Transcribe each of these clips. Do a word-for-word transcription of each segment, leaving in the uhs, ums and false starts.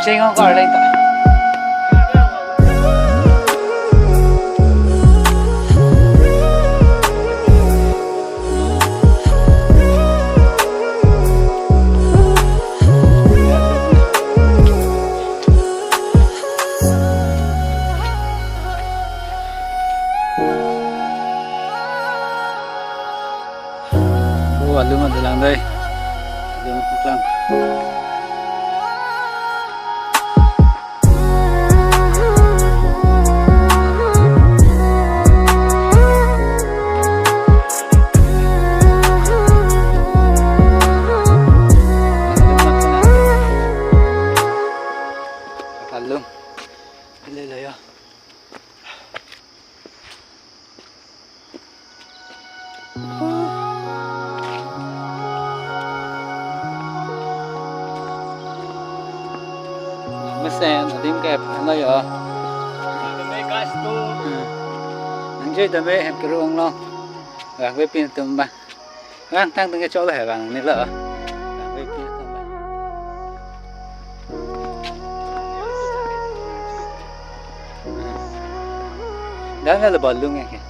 Cheng ong kar leng ta. Oh, alum adelang dei. Alum paklang. Alum. Lele ya. Mesen adim kep ano yo. Kami guys tu. Hmm. Nangjui tame hem keru ong long. Vangve pin atum ba. Vang tang tang ke cholo he vang ni lo. Vangve pin atum ba. Dan le balung ke. Eh.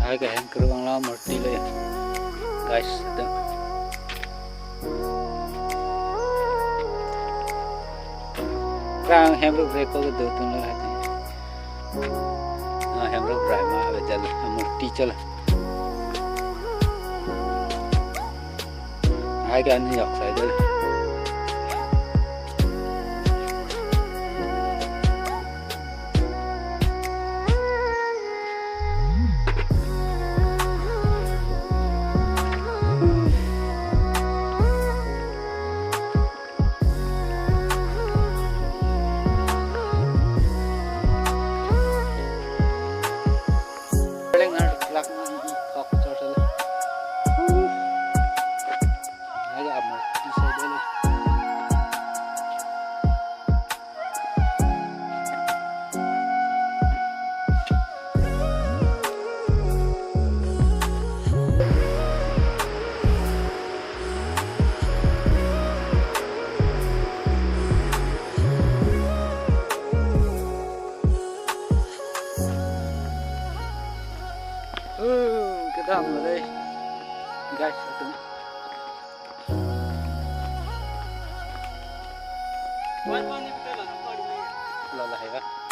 Hai ke hem keru ong long murti lo ya. Guys, itu. Kang hem ru brek ko do tun lo hai. Na hem ru brai ma ave jal murti chal. Hai ke ani yok sai dei. Paling hard luck, kok chor sala. Ayo, amor, bisa deh. Damlo dei, guys, atum. Lala hai ba.